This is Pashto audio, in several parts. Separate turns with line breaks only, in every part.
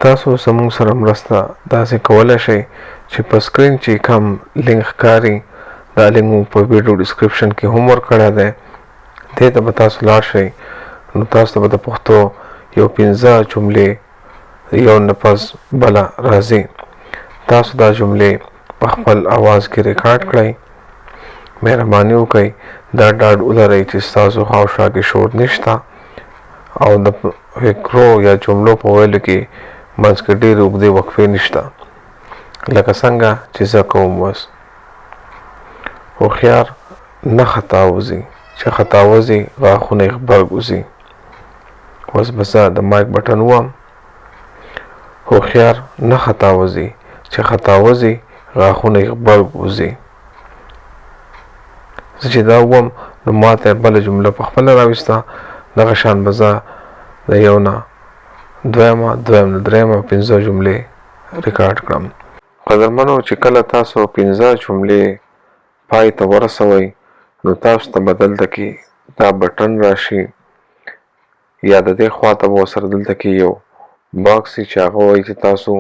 تاسو زموږ سره مرسته داسې کولی شئ چې په سکرین چې کوم لینک ښکاري، دا لینک موږ په ویډیو ډسکرپشن کې هم ورکړی دی، دې ته به تاسو لاړ شئ نو تاسو ته به د پښتو یو 5 جملې یو نه پس بله راځي. تاسو دا جملې په خپل اواز کې ریکارډ کړئ. مهرباني وکړئ دا ډاډ ولرئ چې ستاسو خواوشا کې شور نشته او د فکرو یا جملو په ویلو کې منځ کې ډېرې اوږدې وقفې نشته، لکه څنګه چې زه کوم اوس. هوښیار نه خطا وځي، چې خطا وځي غاښونه یې غبرګ وځي. اوس به زه د مایک بټن ووهم. هوښیار نه خطا وځي، چې خطا وځي غاښونه یې غبرګ وځي. زه چې دا ووم نو ماته بله جمله په خپله راویسته. دغه شان به زه د یو نه دویمه، دویم نه درېیمه 5 جملې ریکارډ کړم. قدرمنو، چې کله تاسو 5 جملې پای ته ورسوئ نو تاسو ته به دلته کې دا بټن راشي، یا د دې خوا ته به ورسره دلته کې یو باکس وي چې هغه وایي چې تاسو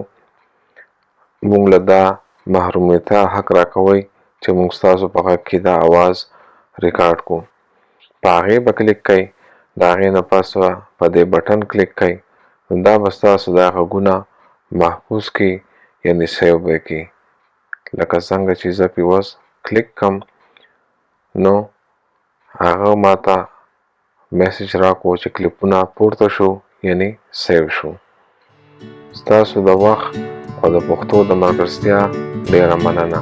موږ له دا محرومیتا حق راکوئ چې موږ ستاسو په غږ کې دا اواز ریکارډ کړو. په هغې به کلیک کوئ، د هغې نه پس به په دې بټن کلیک کوئ نو دا به ستاسو دا غږونه محفوظ کړي، یعنې سیو به یې کړي. لکه څنګه چې زه پې اوس کلیک کړم نو هغه ماته میسج راکړو چې کلیپونه پورته شو، یعنی سیو شو. ستاسو د وخت او د پښتو د ملګرتیا ډېره مننه.